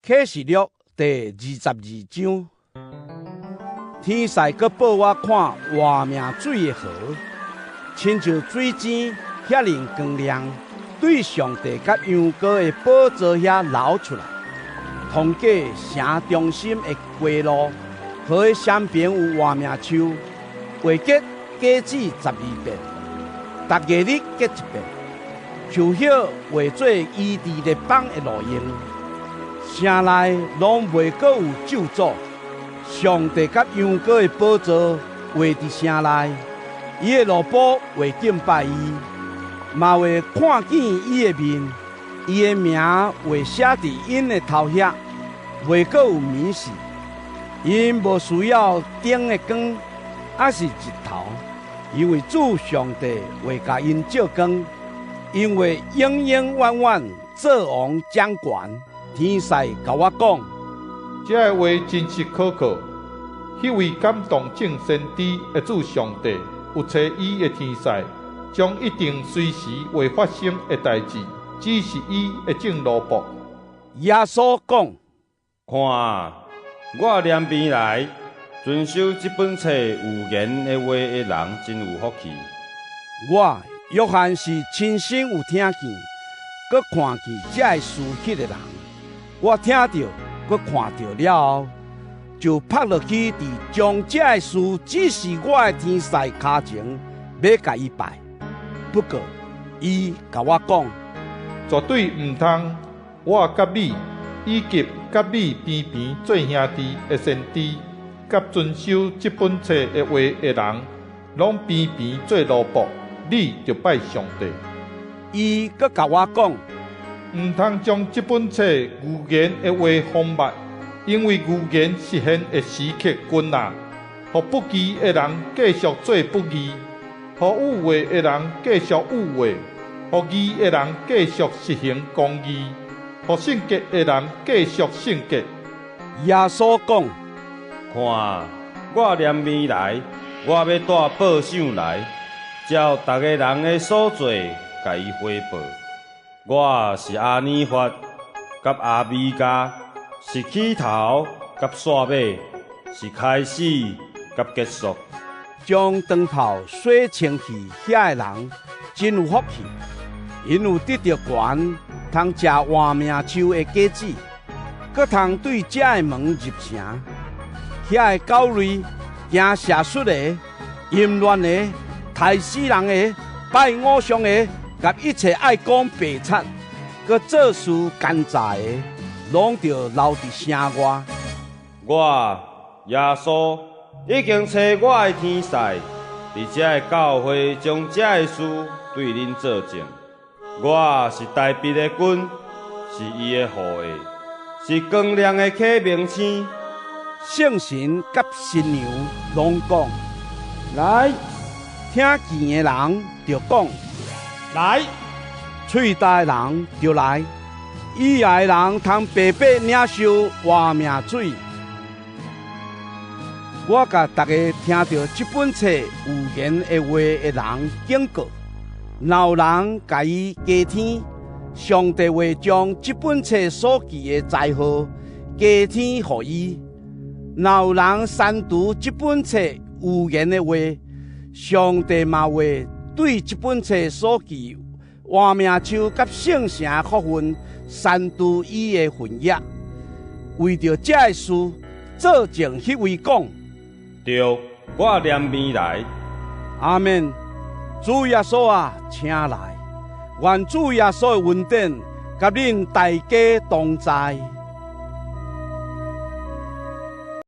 啟示錄第22章，天使閣報我看活命水的河，親像水井遐爾光亮，對上帝佮羊羔的寶座遐流出來，通過城中心的街路。河的雙邊有活命樹，會結果子12變，逐月日結一變，樹葉會做醫治列邦的路用。城內攏袂閣有咒詛，上帝佮羊羔的寶座會佇城內，伊的奴僕會敬拜伊，嘛會看見伊的面，伊的名會寫佇𪜶的頭遐，袂閣有暝時。𪜶無需要燈的光，抑是日頭，因為主上帝會共𪜶照光，𪜶會永永遠遠做王掌權。天使共我講：這个話真實可靠。彼位感動眾先知的主上帝，有差伊的天使，將一定隨時會發生的代誌指示伊的眾奴僕。耶穌講：看啊！我連鞭來，遵守這本冊預言的話的人真有福氣。我約翰是親身有聽見，閣看見這个事彼个人。我聽著，閣看著了後，就仆落去佇將這个事指示我的天使跤前，欲共伊拜。不過，伊共我講：絕對毋通！我佮你，以及佮你邊邊做兄弟的先知，佮遵守這本冊的話的人，攏邊邊做奴僕，你著拜上帝。伊閣共我講：毋通將這本冊預言的話封密，因為預言實現的時刻近啊！予不義的人繼續做不義，予誤會的人繼續誤會，予義的人繼續實行公義，予聖潔的人繼續聖潔。耶穌講：看啊，我連鞭來，我欲帶報賞來，照逐个人的所做，共伊回報。我是阿爾法佮阿米迦，是起頭佮煞尾，是開始佮結束。將當泡洗清氣遐个人真有福氣，𪜶有得著權通食活命樹的果子，閣通對遮个門入城。遐个狗類、行邪術的、淫亂的、刣死人的、拜偶像的，佮一切愛講白賊、閣做事奸詐的，攏著留佇城外。我耶穌已經差我的天使，佇這个教會將這个事對恁做證。我是大衛的根，是伊的後裔，是光亮的啟明星。聖神佮新娘攏講：來！聽見的人就講：來！喙焦的人就來，以愛的人通白白領受活命水。我共逐个聽著這本冊預言的話的人警告：若有人共伊加添，上帝會將這本冊所記的災禍加添予伊；若有人刪除這本冊預言的話，上帝嘛會對這本冊所記活命樹佮聖城的福分刪除伊的份額。為著這个事，做證彼位講：對，我連鞭來。阿們，主耶穌啊，請來！願主耶穌的恩典，佮恁大家同在。